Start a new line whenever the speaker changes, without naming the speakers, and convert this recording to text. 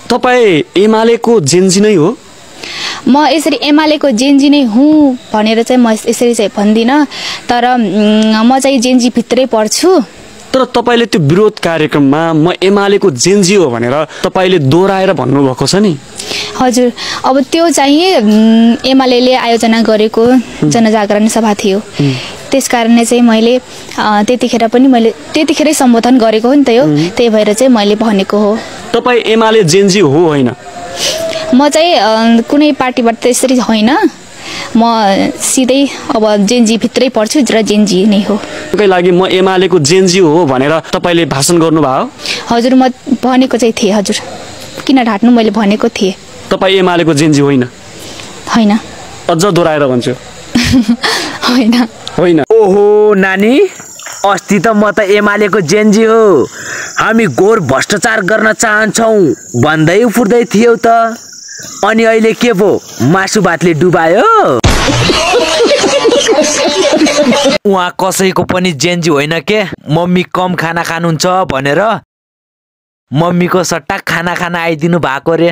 तपाईँ एमालेको जेन्जी नै हो?
म यसरी एमालेको जेन्जी नै हुँ भनेर चाहिँ म यसरी चाहिँ भन्दिनँ, तर म चाहिँ जेन्जी भित्रै पर्छु।
तर तपाईँले त्यो विरोध कार्यक्रममा म एमालेको जेन्जी हो भनेर तपाईँले दोहोऱ्याएर भन्नुभएको छ नि।
हजुर, अब त्यो चाहिँ एमाले आयोजना गरेको जनजागरण सभा थियो। त्यस कारणले चाहिँ मैले त्यतिखेरै सम्बोधन गरेको हो नि त यो, त्यही भएर चाहिँ मैले भनेको हो।
तपाईँ एमाले जेन्जी हो होइन?
म चाहिँ कुनै पार्टीबाट त्यसरी होइन, म सिधै अब जेन्जी भित्रै पर्छु र जेन्जी नै हो।
त्यसकै लागि म एमालेको जेन्जी हो भनेर तपाईँले भाषण गर्नुभयो?
हजुर, म भनेको चाहिँ थिएँ। हजुर, किन ढाट्नु, मैले भनेको थिएँ।
तपाईँ एमालेको जेन्जी होइन?
होइन।
अझ दोहोऱ्याएर भन्छु।
होइन।
होइन।
ओहो नानी, अस्ति त म त एमालेको जेन्जी हो, हामी घोर भ्रष्टाचार गर्न चाहन्छौँ भन्दै फुर्दै थियौ त, अनि अहिले के पो मासु भातले डुबायो? उहाँ कसैको पनि जेन्जी होइन के, मम्मी कम खाना खानुहुन्छ भनेर मम्मीको सट्टा खाना खान आइदिनु भएको रे।